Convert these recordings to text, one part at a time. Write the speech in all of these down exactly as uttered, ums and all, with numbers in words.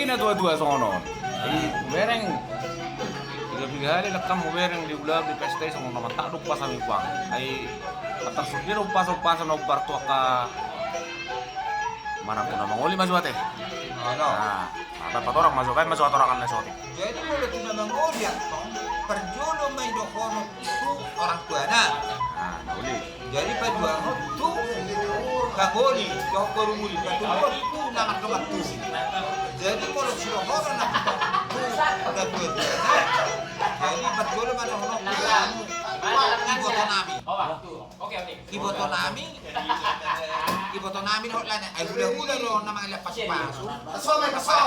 Natuatua songon on. Jadi hubereng, tiga piga hali lekkam hubereng di ulaon di pesta i songon na mantap do umpasa ni puang. Ai antar sude do umpasa-umpasa na umbar tu angka manang tu na mangoli ma jo ate. Nah, apa patorang ma jo, baen ma jo atorangan na sotik. Jadi molo tu na mangoli antong, parjolo ma i dohonon tu orang tuana. Nah, na uli. Jadi paduahon tu pangoli, tu pangoli, patoluhon tu na mandongan tubu. Jadi molo sidohonon na tu na dua-dua. Jadi parjolo ma dohonon tu iboto nami. Iboto nami, iboto nami dohot lae na, ai hula-hula do na mangalehon pasu-pasu. Pasu, pasu.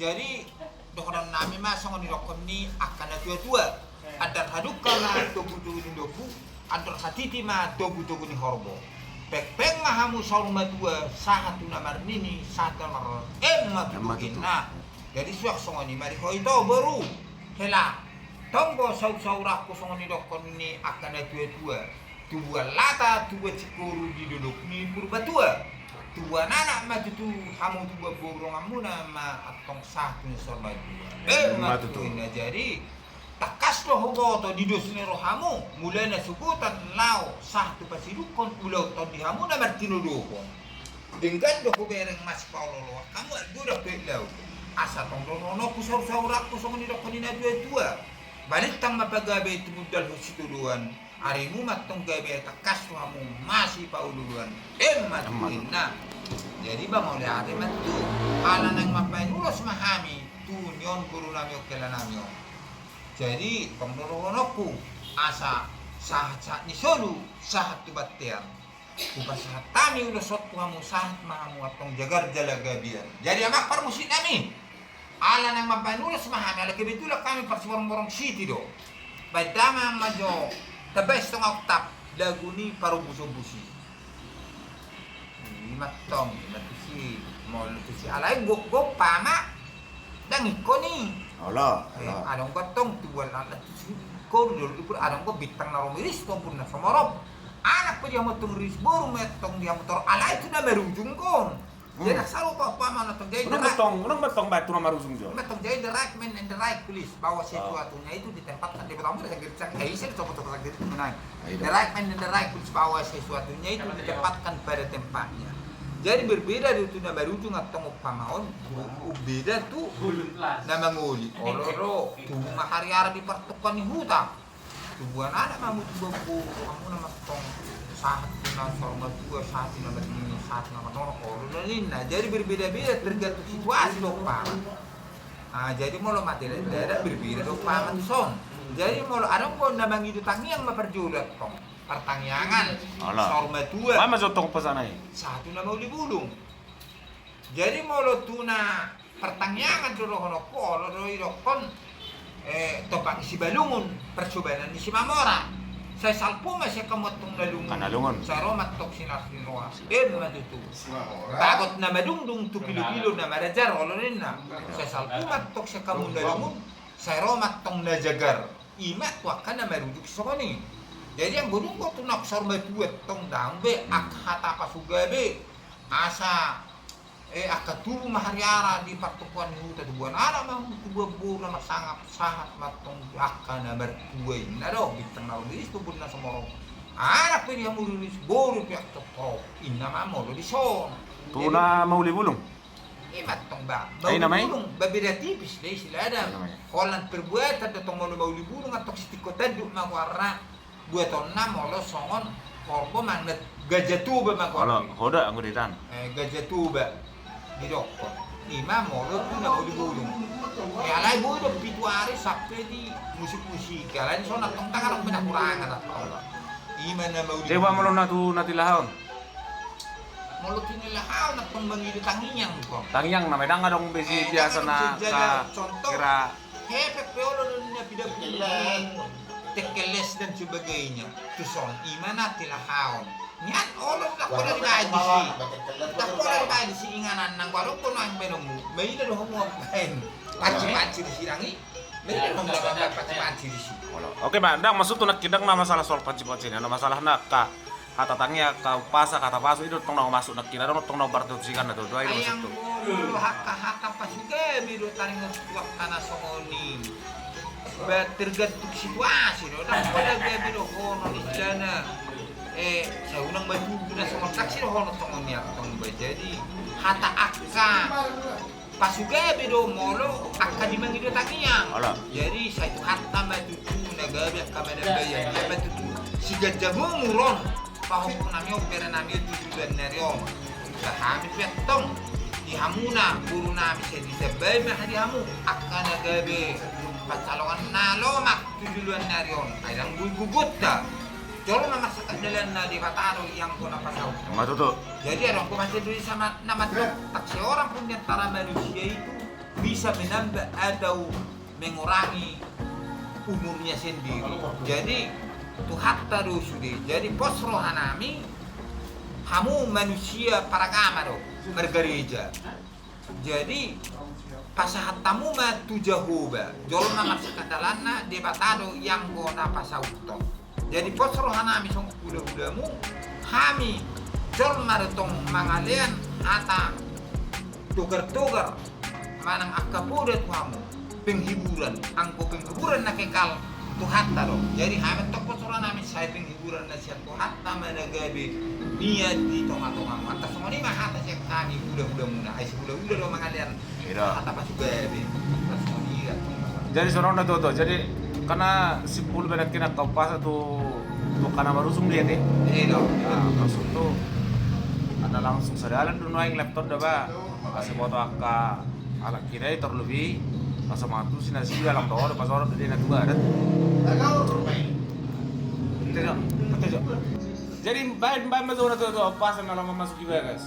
Jadi dohonon nami ma songon nidokkon ni angka natuatua. Andor hadungka ma togu-togu ni lombu, andor hatiti ma togu-togu ni horbo. Pengpeng ma hamu saur matua, sahat tu na marnini, sahat tu na marnono. Emma tutu, emma tutu, inna. Jadi suang songon i ma di ho ito boru. Hela. Tong do saur-sauranku songon nidokkon ni angka natuatua. Tubuan lata, tubuan singkoru di dolok ni Purbatua. Tubuan anak ma tutu hamu, tubuan boru donganmuna ma antong sahat tu na saur matua. Emma tutu, inna. Jadi tangkas do huboto di dos ni rohamu, mulana sogot laho sahat tu pasidungkon, ulaon tondi hamu na martinodohon. Denggan do hubereng masipaolo-oloan hamu, andorang pe laho. Asa tong dohononku saur-sauranku songon nidokkon ni natuatua. Balintang ma pagabe, tumundalhon sitadoan. Arimu ma antong gabe, tangkas do hamu masipaolo-oloan. Emma tutu, inna. Jadi ba mauliate ma tutu. Ala naeng mambaen ulos ma hami tu on, boru nami on, hela nami on. Jadi tong do dohononku, asa sahat-sahat ni solu, sahat tu bontean. Hupasahat hami ulos on tu hamu, sahat ma hamu antong jagar jala gabean. Jadi amang parmusik nami, ala naeng mambaen ulos ma hami, ala kebetulan hami parsiborong-borong siti do. Baen damang ma jo, tabaen sanga oktap lagu ni parombu-ombu i. Ima antong, ima tusi, molo tusi alai gok-gok pama. Ndang ingkon i. Olo, eh, olo. Adong do antong tubuan lata tusi, ingkon do, adong do bintang na ro miris, tumbun na somorop. Anak pe di hamu antong riris, boru ma antong di hamu torop, alai tu na marujung ingkon. Hmm. Jadi asal upa-, umpama na antong, jadi unang the right, betul, unang betul, baik tu na marujung jo. Betul, jadi the right man and the right place, bahwa sesuatunya itu ditempatkan di pertama, saya kira, saya, eh, saya coba-coba lagi itu menang. The right man and the right place, bahwa sesuatunya itu ditempatkan pada tempatnya. Jadi berbeda do tu na marujung antong umpama on, bu-, beda tu na mangoli. Olo do, tubu ma hariara di partukkoan ni huta. Tubuan anak ma hamu, tubuan boru, hamu nama antong sahat tu na saur matua, sahat tu na marnini, sahat tu na marnono, olo do ninna. Jadi berbeda-beda tergantung situasi do umpama. Ah, jadi molo mate dadak berbeda do umpama tu son. Jadi molo adong do na mangido tangiang ma parjolo antong. Partangiangan. Olo. Saur matua. Baen ma jo antong umpasana i. Sahat tu na mauli bulung. Jadi molo tu na partangiangan do dohononku, olo do idokkon, eh, tompak ni Sibalungun, parsobanan ni Simamora. Sai salpu ma sian hamu antong na lungun. Kan na lungun. Sai ro ma antong sinar ni roha. Emma tutu. Bagot na madungdung tu pilopilo na marajar, olo ninna. Sai salpu ma antong sian hamu na lungun. Sai ro ma antong na jagar. Ima tu angka na marujung songon i. Jadi anggo dung do tu na saur matua antong, daong be angka hata pasugabe. Asa, eh, angka tubu ma hariara di partukkoan ni huta, tubuan anak ma hamu, tubuan boru na marsangap, sahat ma antong angka na martua, inna do, bintang na ro miris, tumbun na somorop. Anak pe di hamu riris, boru pe antong torop, inna ma molo di son. Tu na mauli bulung. Ima antong ba, mauli bulung, ba beda tipis do istilahna. Holan perbuatan do antong, molo mauli bulung antong sitingko tanduk ma goarna. Buatonna molo songon horbo manat Gajah Toba ma goarna. Olo, hoda anggo di tan. Eh, Gajah Toba. Didokkon. Ima molo tu na mauli bulung. Eh, alai boi do pitu ari sampe di musik-musik. Alai di son antong ndang adong pinakurangan antong. Ima na mauli bulung. Coba molo na tu na tilahaon. Molo tu na tilahaon antong mangido tangiang, Bang. Tangiang nama i, ndang adong be si biasa na, contoh, kira hepeng pe olo do ninna, pida bulung, tekkeles dan sebagainya. Tu son, ima na tilahaon. Nian olo, ndang pola dibaen disi. Ndang pola dibaen disi, inganan nanggo adong do nuaeng baenonmu. Maila do hamu mambaen panci-panci disi, rangi. Maila do hamu mambaen panci-panci disi. Oke, Bang, ndang maksudhu nangkin ndang na masalah soal panci-panci i, na masalah na angka hata tangiang, angka umpasa, hata pasu, i do tong na masuk nangkin, adong tong na umbar tu sian na tuatua i do maksudhu. Ai anggo molo hata-hata Gabe do taringot tu angka na songon i. Ba tergantung situasi do, ndang pola gabe dohonon istilahna. Eh, sai unang ma tubu na songon, ndang sidohonon songon i antong ba. Jadi hata angka pasu gabe do molo angka di mangido tangiang. Jadi sai Tuhanta ma tutu na gabe angka manambai, ia ma tutu siganjang umur on. Pahompu nami on, bere nami on, tu joloan ni ari on. Ba hami pe antong di hamuna boru nami, sai ditambai ma di hamu angka na gabe pansalongan na lomak tu joloan ni ari on. Ai ndang boi gogonta. Jolo ma marsangkap dalanna, Debata do i anggo na pasaut. Ma tutu. Jadi adong do masa Indonesia ma-, na mandok, tak seorang pun di antara manusia itu bisa menambah atau mengurangi umurnya sendiri. Jadi Tuhanta do sude. Jadi pos roha nami, hamu manusia paragama do, margareja. Jadi pasahat hamu ma tu Jahowa, jolo ma marsangkap dalanna, Debata do i anggo na pasauthon. Jadi pos roha nami songon hulahulamu, hami jolma do tong mangalean hata togar-togar manang angka poda tu hamu, penghiburan, anggo penghiburan na kekal Tuhanta do. Jadi hami antong pos roha nami sai penghiburan na sian Tuhanta ma na gabe nian di tongatongamu. Antong songon i ma hata sian hami hulahulamuna, ai sihulahula do mangalean hata pasu gabe. Antong songon i. Jadi songon na tutu, jadi kan na simpul baen nangkin angka umpasa tu, tu angka na marujung dia te. Nah, maksud tu ada langsung sadalan do nuaeng laptop da ba. Asa boto angka halak hita i, terlebih asa mangantusi nasida, lang dohot pasorot do dia na tuga adat. Jadi baen, baen ma jo na tutu, umpasa na laho mamasuki bagas.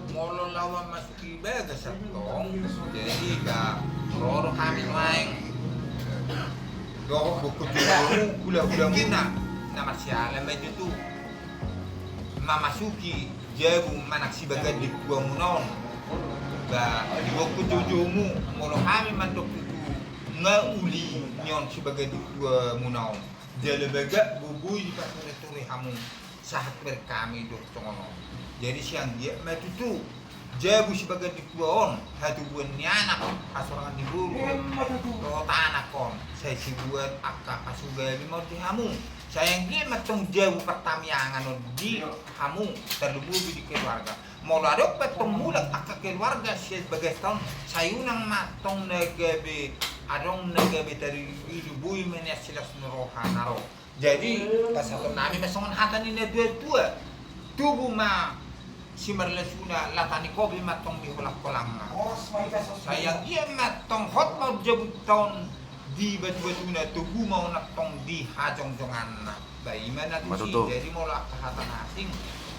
Molo laho mamasuki bagas antong, jadi ba ro do hami nuaeng dohot bokkon jojomu, hulahulamuna, na marsiala ma i tutu mamasuki jabu manang sibaga di tuamuna on. Ba di bokkon jojomu, molo hami mandok tutu nga uli ni on sibaga di tuamuna on, jala bagak boi-boi dipatureturi hamu sahat bereng hami do songon on. Jadi sian dia ma tutu jabu sibaga di tua on, hatubuan ni anak, hasorangan ni boru dohot anak on, sai sibuat angka pasu gabe ma on di hamu. Sai anggiat ma tong jabu partamiangan on di hamu, tarlumobi di keluarga. Molo adong pe tong mulak angka keluarga sian bagasta on, sai unang ma tong na gabe, adong na gabe tarlumobi, boi ma nian silas ni roha na ro. Jadi pasahaton nami ma songon hata ni na tua-tua: Tubu ma simarlasuna, lata ni kopi ma tong di holang-holangna. Sai anggiat ma tong hot ma on jabunta on di batu-batuna, togu ma on antong di hajongjonganna. Ba i ma na tusi. Jadi molo angka hata na asing,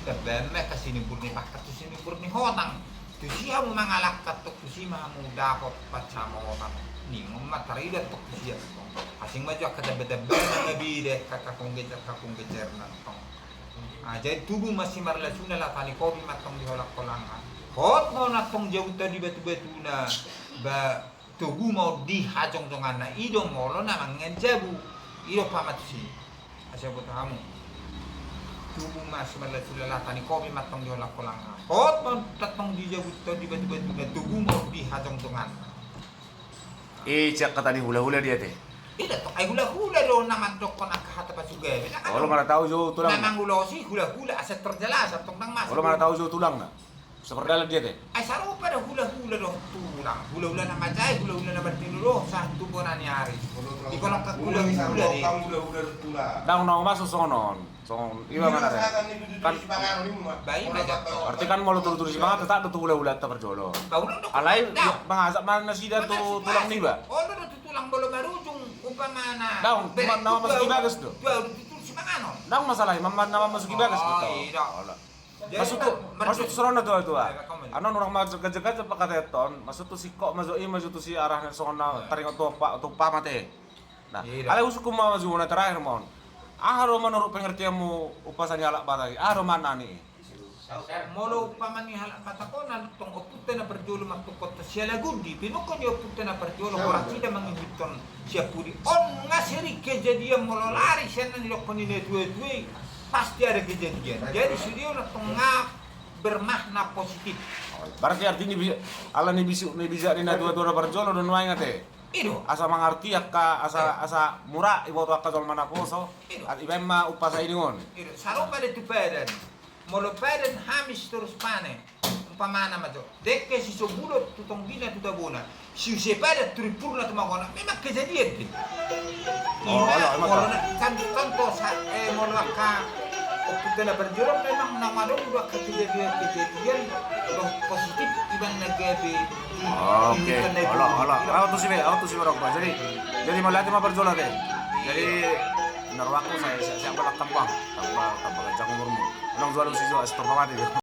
tabaen ma angka sinimbur ni pangkat tu sinimbur ni hotang. Tusi hamu mangalangka antong, tusi ma hamu dapot pansamotan. Ningon ma tarida antong tusi antong. Asing ma jo angka tamba-tamba na mabida angka kakung gecer, kakung gecerna antong. Ah, jadi tubu ma simarlasuna, lata ni kopi ma tong di holang-holangna. Hot ma on antong jabunta di batu-batuna, ba togu ma on di hajongjonganna. I do molo na mangan jabu. I do pamatusi. Asa boto hamu. Tubu ma simarlasuna, lata ni kopi ma tong di holang-holangna. Hot ma on antong di jabunta on di batu-batuna, togu ma on di hajongjonganna. I sian hata ni hula-hula dia te. Ida tong, ai hula-hula do na mandokkon angka hata pasu gabe. Olo, mana tahu jo tulang. Na mangulosi hula-hula asa terjelas antong, nang mas. Olo, mana tahu jo tulangna. Sapardalan dia te. Ai sarupa do hula-hula dohot tulang. Hula-hula na manjae, hula-hula na martinodohon sahat tu bona ni ari. Di kolong ka hula-hula de. Ndang, ndang masuk songon on. Songon iba mana re. Kan ba i ma jo. Arti kan molo turu-turu simangan, tetap do tu hula-hula ta parjolo. Alai mangajak ma nasida tu tulang niba. Olo do tu tulang molo marujung umpamana. Ndang, na mamasuki bagas do. Ndang masalah i, na mamasuki bagas do. Maksud tu, maksud tu songon na tua-tua. Anon urang ma jaga-jaga pangkataion, maksud tu singkop ma jo i, maksud tu si arah na songon na taringot tu umpama te. Nah, alai husungkun ma jo na terakhir ma on. Aha do menurut pengertianmu umpasa ni halak Batak i? Aha do makna ni i? Molo umpama ni halak Batak on, antong ompunta na parjolo martungkot sialagundi, pinungkon ni ompunta na parjolo, horas ida mangihuthon sian pudi. On nga sering kejadian, molo lari sian na nidokkon ni na tua-tua i, pasti ada kejadian. Jadi sude on antong nga bermakna positif. Berarti arti ni bi-, ala ni bisuk ni bijak ni na tua-tua na parjolo do nuaeng ate. I do. Asa mangarti angka asa, asa mura diboto angka jolma naposo. I do. Ibaen ma umpasa i ningon. I do. Sarupa do tu padan. Molo padan Hamis torus panen. Umpamana ma jo. Dengke si Sobulo tu tonggina tu tabona. Si use padan tu rimpurna tu mangona. Memang kejadian do. Oh, ima, olo, ima molo to. Na, contoh sa, eh, molo angka ompunta na parjolo memang na adong do angka kejadian-kejadian do positif iban na gabe. Oke, olo, olo. Au tusi be, au tusi be, Rok. Jadi, jadi mauliate ma parjolo ate. Jadi, na rohangku sai, sai, sai apa lakam bang. Tambah, tambah ganjang umurmu. Unang jua alusi jua, setor mati.